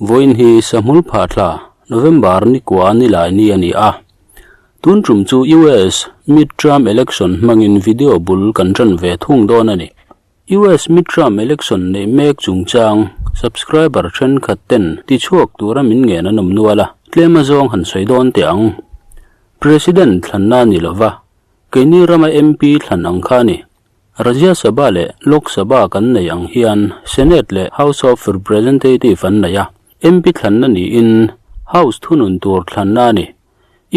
Vawiin hi Sahmul Phathla, November ni kua ni lai ni a ni a. Tun tum chu US Midterm Election hmangin video bul kan tan ve thung dawn a ni. US Midterm Election neih mek chungchang subscriber thenkhat ten tichhuak tura min ngen an awm nual a, tlem azawng han sawi dawn teh ang. President thlanna ni lova, keini rama MP thlan ang kha a ni. Rajya Sabha leh Lok Sabha kan nei ang hian Senate leh House of Representative an nei a, MP thlanna niin House thunun tur thlanna a ni.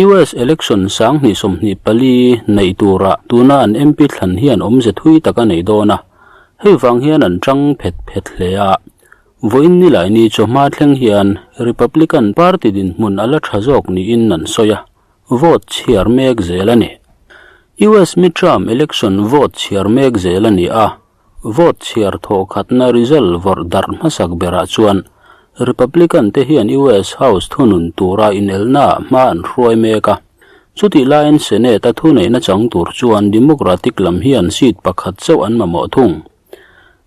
US election 2024 neih turah tuna an MP thlan hian awmze thui tak a nei dawn a, hei vang hian an tang phet phet hle a. Vawiin nilaini chawhma thleng hian Republican Party dinhmun a la tha zawk niin an sawi a, vote chhiar mek zel a ni. US midterm election vote chhiar mek zel a ni a, vote chhiar thawh khatna result vawrh darh hmasak berah chuan Republican te hian US House thunun tura inelnaah hma an hruai mek a. Chutih laiin Senate a thuneihna chang tur chuan Democratic lam hian seat pakhat chauh an mamawh thung.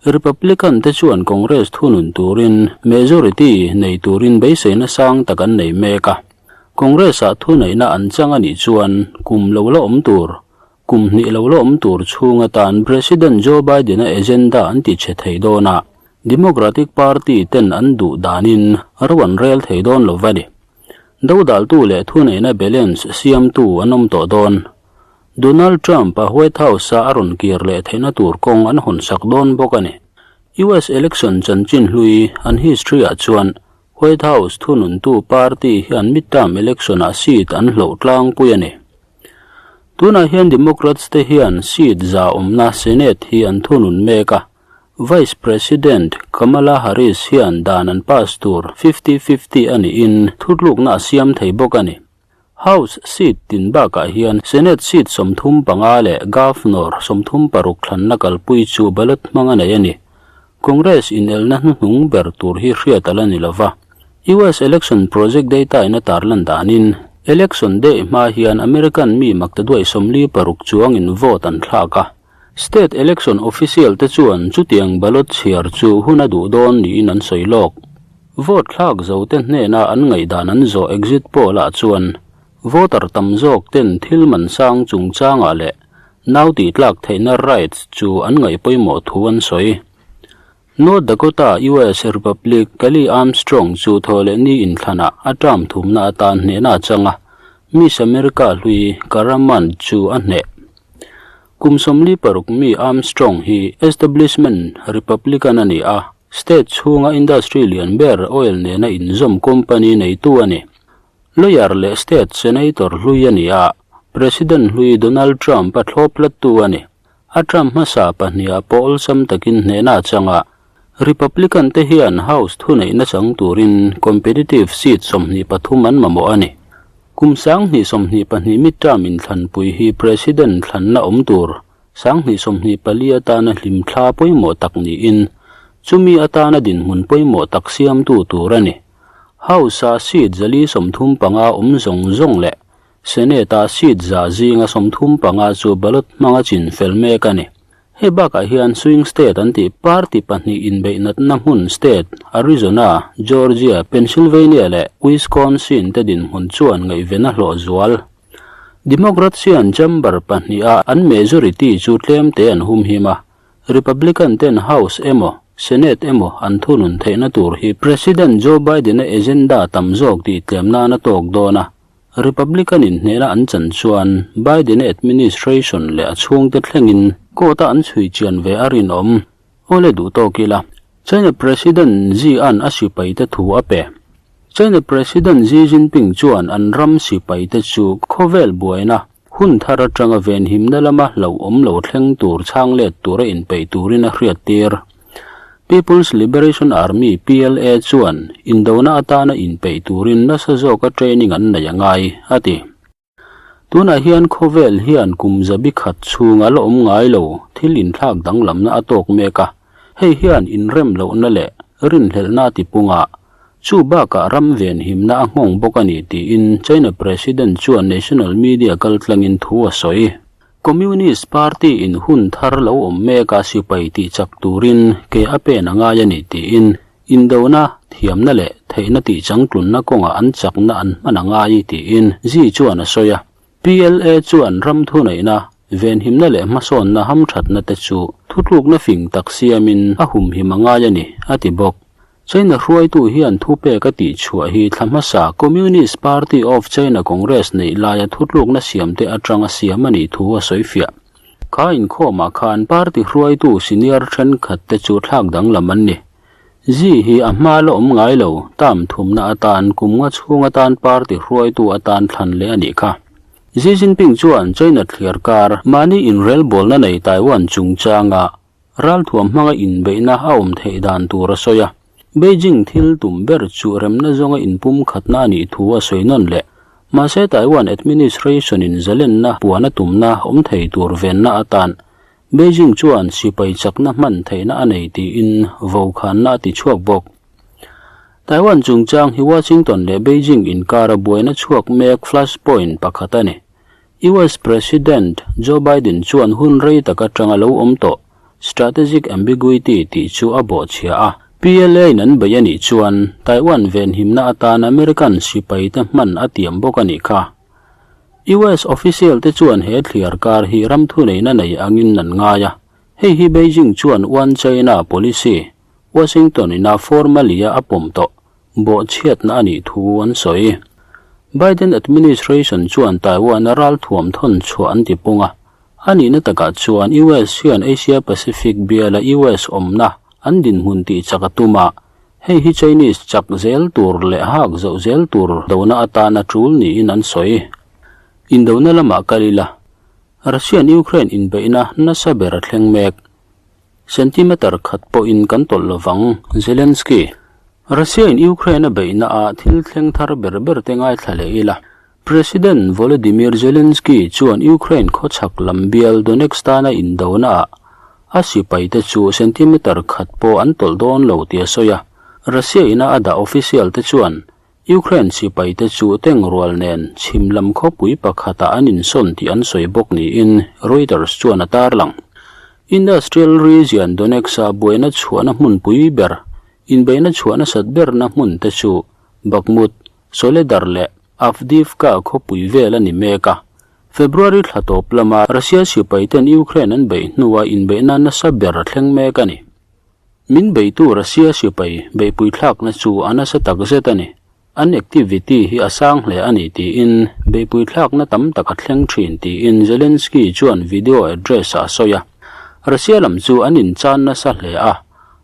Republican te chuan Congress thunun turin majority nei turin beiseina sang tak an nei mek a. Congress-ah thuneihna an chang a nih chuan kum lo la awm tur, kum hnih lo la awm tur chhung atan President Joe Biden-a agenda an ti chhe thei dawn a, Democratic Party ten an duh danin ro an rel thei dawn lo va ni. Dodaltu leh thuneihna balance siamtu an awm tawh dawn. Donald Trump-a White House-a a rawn kir leh theihna tur kawng an hawnsak dawn bawk a ni. US election chanchin hlui an history-ah chuan White House thununtu party hian midterm election-ah seat an hloh tlangpui a ni. Tunah hian Democrats te hian seat za awmna Senate hi an thunun mek a, Vice President Kamala Harris hian dan an pass tur fifty-fifty a niin thutlukna a siam thei bawk a ni. House seat tin bakah hian Senate seat 35 leh Governor 36 thlanna kalpui chu ballot hmang a nei a ni. Congress inelna hnuhnung ber tur hi hriat a la ni lova. US Election Project data in a tarlan danin, Election Day hma hian American mi maktaduai 46 chuangin vote an thlak a. State election official te chuan chutiang ballot chhiar chu hun a duh dawn niin an sawi lawk. Vote thlak zo te hnena an ngaihdan an zawh exit poll ah chuan voter tam zawk ten thil man sang chungchangah leh Nau tihtlak theihna rights chu an ngaih pawimawh thu an sawi. North Dakota, US Republic Kelly Armstrong chu thawhlehni inthlanah a term thumna atan hnehna a chang a, Miss America hlui Cara Mund chu a hneh. Kum 46 mi Armstrong hi establishment Republican a ni a, state chhunga industry lian ber oil nena inzawm company neitu a ni. Lawyer leh state senator hlui a ni a, President hlui Donald Trump a thlawp hlattu a ni. A Trump hmasa pahniha pawh awlsam takin hnehna a chang a, Republican te hian House thuneihna chang turin competitive seat 23 an mamawh a ni. Kum 2022 midterm inthlanpui hi President thlanna awm tur 2024 atana hlimthla pawimawh tak niin, chumi atana dinhmun pawimawh tak siamtu tur a ni. House-a seat 435 awm zawng zawng leh Senate-a seat 100 zinga 35 chu ballot hmanga chin fel mek a ni. Hei bakah hian swing state an tih party pahnih inbeih natna hmun state Arizona, Georgia, Pennsylvania leh Wisconsin te dinhmun chuan ngaihven a hlawh zual. Democrats hian chamber pahniha an majority chu tlemte an humhim a, Republican ten House emaw, Senate emaw an thunun theihna tur hi President Joe Biden-a agenda tam zawk tih tlem nan a tawk dawn a, Republican in hnehna an chan chuan Biden-a administration leh a chhungte thlengin court-a an chhui chian ve a rinawm. Awle duh tawk ila, China President Xi-a'n a sipaite thu a pe. China President Xi Jinping chuan an ram sipaite chu khawvel buaina, Hun thar atanga venhimna lama hlauhawm lo thleng tur chhang let tura inpeih turin a hriattir. People's Liberation Army, PLA, chuan indona atana inpeih turin nasa zawka training an nei a ngai, a ti. Tunah hian khawvel hian kum zabi khat chhunga la awm ngai lo thil inthlak danglamna a tawk mek a, hei hian inrem lohna leh rinhlelhna a tipung a, Chu bakah ram venhimna a nghawng bawk a ni tiin China President chuan national media kaltlangin thu a sawi. Communist Party in hun thar lo awm mek a sipai tih chak turin ke a pen a ngai a ni tiin Indona, thiamna leh theihna tihchangtlunna kawngah an chakna an hman a ngai, tiin Xi chuan a sawi a. PLA chuan ram thuneihna, venhimna leh hmasawnna hamthatna te chu thutlukna fing tak siamin a humhim a ngai a ni, a ti bawk. China hruaitu hian thupek a tihchhuah hi thla hmasa Communist Party of China Congress neih laia thutlukna siamte atanga siam a nih thu a sawifiah. Kha inkhawmah khan party hruaitu senior thenkhat te chu thlak danglam an ni. Xi hi a hma la awm ngai lo, term thumna atan kum nga chhung atan party hruaitu atan thlan leh a nih kha. Xi Jinping chuan China thliar kar mahni inrelbawlna nei Taiwan chungchanga Ralthuam hmanga inbeihna a awm theih dan tur a sawi a. Beijing thil tum ber chu remna zawnga inpumkhatna a nih thu a sawi nawn leh. Mahse Taiwan administration-in zalenna puan a tumna awm thei tur venna atan Beijing chuan sipai chakna hman theihna a nei tiin vokhanna a ti chhuak bawk. Taiwan chungchang hi Washington leh Beijing inkara buaina chhuak mek flashpoint pakhat a ni. US President Joe Biden chuan hun rei tak atanga lo awm tawh strategic ambiguity tih chu a bawhchhia a. PLA-in an beih a nih chuan Taiwan venhimna atan American sipaite hman a tiam bawk a nih kha. US official te chuan he thliar kar hi ram thuneihna nei angin an ngai a. Hei hi Beijing chuan One China policy, Washington-in a formally-a a pawm tawh bawhchhiatna a nih thu an sawi. Biden administration chuan Taiwan-a ralthuam thawn chhuah an ti pung a, a nihna takah chuan US hian Asia-Pacific biala US awmna an dinhmun tih chak a tum a, hei hi Chinese chak zel tur leh hak zoh zel tur dona atana tul niin an sawi. Indona lamah kal ila, Russian-Ukraine inbeihna nasa ber a thleng mek. Centimeter khat pawhin kan tawlh lovang, Zelensky. Russia-in Ukraine a beihna ah thil thleng thar ber ber te ngaithla leh ila. President Volodymyr Zelensky chuan Ukraine khawchhak lam bial Donetsk tana indona ah a sipaite chu centimeter khat pawh an tawlh dawn lo tih a sawi a. Russia-in a a dah official te chuan Ukraine sipaite chu tengrual nen chhim lam khawpui pakhatah an insawn tih an sawi bawk niin Reuters chuan a tarlang. Industrial region Donetsk-a buaina chhuahna hmunpui ber, inbeihna chhuah nasat berna hmun te chu Bakhmut, Soledar leh Avdiivka khawpui vel a ni mek a. February thla tawp lama Russia sipaiten Ukraine an beih hnua inbeihna nasa ber a thleng mek a ni. Min beitu Russia sipai beihpui thlakna chu a nasa tak zet a ni. An activity hi a sang hle a ni tiin beihpui thlakna tam tak a thleng thin tiin Zelensky chuan video address ah a sawi a. Russia lam chu an inchan nasa hle a,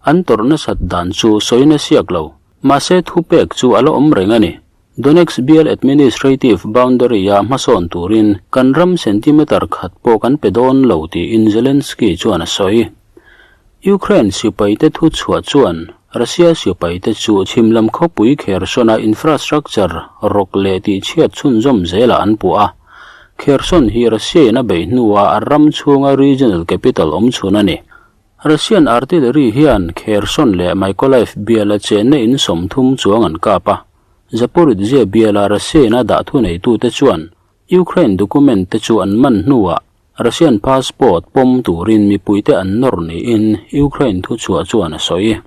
an tawrh nasat dan chu sawi na siak lo. Mahse thupek chu a la awm reng a ni. Donetsk bial administrative boundary-a hmasawn turin kan ram centimeter khat pawh kan pe dawn lo tiin Zelensky chuan a sawi. Ukraine sipaite thuchhuah chuan Russia sipaite chu chhim lam khawpui Kherson-a infrastructure rawk leh tihchhiat chhunzawm zelah an puh a. Kherson hi Russia-in a beih hnuah a ram chhunga regional capital awmchhun a ni. Russian artillery hian Kherson leh Mykolaiv biala chenna in 30 chuang an kap a. Zaporizhzhia biala Russian a dah thuneitute chuan Ukraine document te chu an man hnuah Russian passport pawm turin mipuite an nawr niin Ukraine thuchhuah chuan a sawi.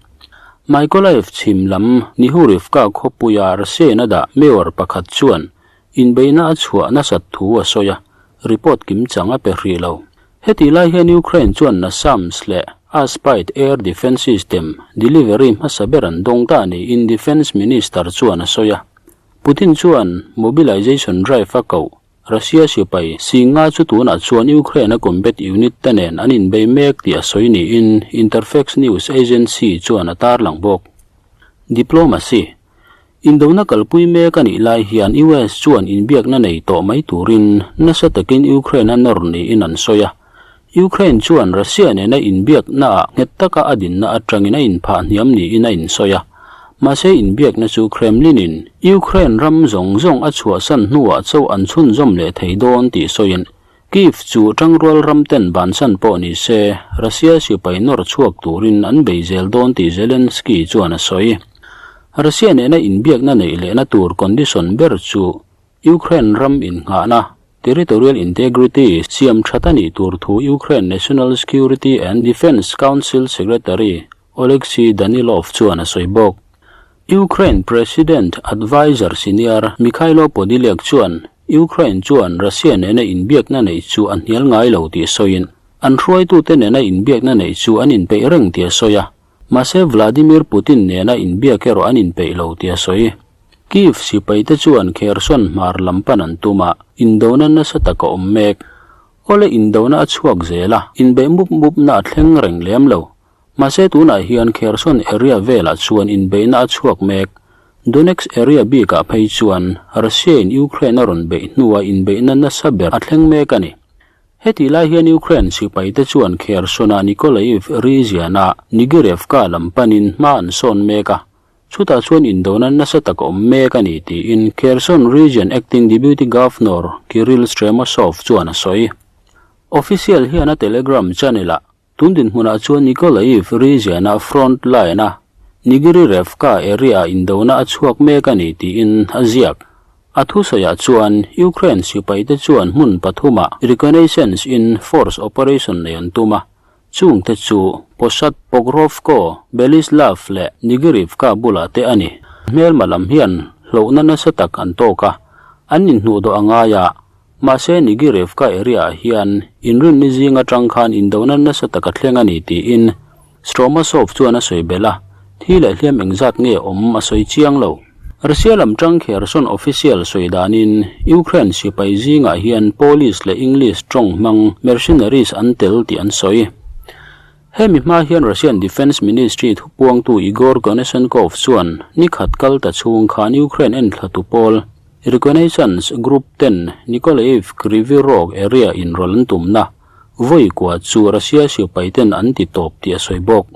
Mykolaiv chhim lam Nihurivka khawpuia Russian a dah mayor pakhat chuan inbeihna a chhuah nasat thu a sawi a, report kimchang a pe hrih lo. Hetih lai hian Ukraine chuan NASAMS leh Aspide air defence system delivery hmasa ber an dawng ta niin Defence Minister chuan a sawi a. Putin chuan mobilization drive a koh Russia sipai Singa chu tunah chuan Ukraine-a combat unit te nen an inbei mek tih a sawi niin Interfax news agency chuan a tarlang bawk. Diplomacy Indona kalpui mek a nih lai hian US chuan inbiakna nei tawh mai turin nasa takin Ukraine a nawr niin an sawi a. Ukraine chuan Russia nena inbiaknaah nghet taka a dinna atangin a inphah hniam niin a insawi a. Mahse inbiakna chu Kremlin-in Ukraine ram zawng zawng a chhuahsan hnuah chauh an chhunzawm leh thei dawn tih sawiin Kyiv chu tangrual ram ten bansan pawh ni se, Russia sipai nawr chhuak turin an bei zel dawn tih Zelensky chuan a sawi. Russia nena inbiakna neih lehna tur condition ber chu Ukraine ram innghahna, territorial integrity, siam that a nih tur thu Ukraine National Security and Defence Council Secretary. Oleksiy Danilov chuan a sawi bawk. Ukraine President Adviser Senior Mykhailo Podolyak chuan Ukraine chuan Russia nena inbiakna neih chu a hnial ngai lo tih sawiin, an hruaitute nena inbiakna neih chu an inpeih reng tih a sawi a, mahse Vladimir Putin nena inbiak erawh an inpeih lo tih a sawi. Kyiv sipaite chuan Kherson hmar lam pan an tum a, indona nasa tak a awm mek. Awle indona a chhuak zel a, inbeih mup mupna a thleng reng lem lo. Mahse tunah hian Kherson area velah chuan inbeihna a chhuak mek. Donetsk area bikah phei chuan Russia-in Ukraine a rawn beih hnua inbeihna nasa ber a thleng mek a ni. Hetih lai hian Ukraine sipaite chuan Kherson-a Nikolaev region-a Nigirevka lam panin hma an sawn mek a, Chutah chuan indona nasa tak a awm mek a ni tiin Kherson Region Acting Deputy Governor Kirill Stremousov chuan a sawi. Official hian a Telegram channel-ah tun dinhmunah chuan Nikolaev region-a front line-a Nigiryrevka area-ah indona a chhuak mek a ni tiin a ziak. A thusawiah chuan Ukraine sipaite chuan hmun pathumah reconnaissance in force operation nei an tum a, Chungte chu Posad Pokrovko, Belislav leh Nigirivka bulah te a ni. Hmelma lam hian hlauhna nasa tak an tawk a, an inhnuh dawh a ngai a. Mahse Nigirivka area-ah hian inrinni zing atang khan indona nasa tak a thleng a ni tiin Stromasov chuan a sawi belh a, thi leh hliam engzat nge awm a sawi chiang lo. Russia lam tang Kherson official sawi danin Ukraine sipai zingah hian Polish leh English tawng hmang mercenaries an tel tih an sawi. Hemi hma hian Russian Defence Ministry thupuangtu Igor Konashenkov chuan ni khat kal ta chhung khan Ukraine enthlatu pawl reconnaissance group ten Nikolaev Kryvyi Rog area inrawlh an tumna vawi kua chu Russia sipai ten an ti tawp tih a sawi bawk.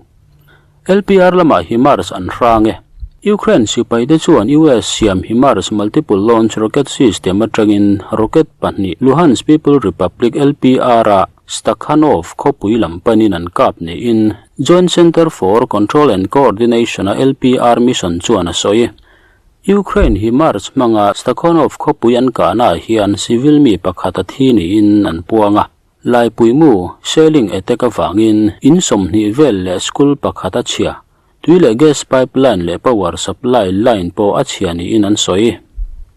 LPR lamah HIMARS an hrang e. Ukraine sipaite chuan US siam HIMARS multiple launch rocket system atangin rocket pahnih Luhansk People Republic, LPR, a Stakhanov khawpui lam panin an kap niin Joint Center for Control and Coordination-a LPR mission chuan a sawi. Ukraine HIMARS hmanga Stakhonov khawpui an kahnaah hian civil mi pakhat a thi niin an puang a. Laipuimu, shelling attack avangin in 20 vel leh school pakhat a chhia, tui leh gas pipeline leh power supply line pawh a chhia niin an sawi.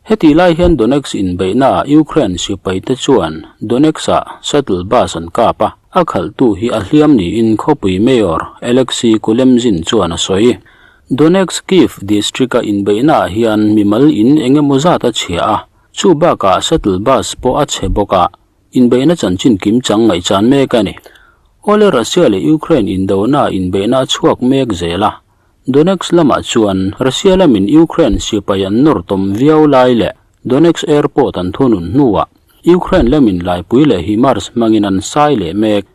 Hetih lai hian Donetsk inbeihnaah Ukraine sipaite chuan Donetsk-ah shuttle bus an kap a, a khalhtu hi a hliam niin khawpui mayor Alexei Kulemzin chuan a sawi. Donetsk Kyiv district-a inbeihnaah hian mimal in eng emaw zat a chhia a, chu bakah shuttle bus pawh a chhe bawk a, Inbeihna chanchin kim chang ngaihchan mek a ni. Awle Russia leh Ukraine indona inbeihna a chhuak mek zel a. Donetsk lamah chuan Russia lamin Ukraine sipai an nawr tawm viau lai leh Donetsk airport an thunun hnuah Ukraine lamin laipui leh HIMARS hmangin an sai leh mek.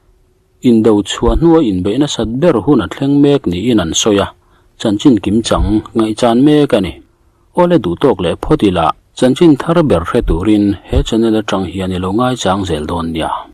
Indo chhuah hnua inbeih nasat ber hun a thleng mek niin an sawi a, chanchin kimchang ngaihchan mek a ni. Awle duhtawk leh phawt ila, chanchin thar ber hre turin he channel atang hian i lo ngaichang zel dawn nia.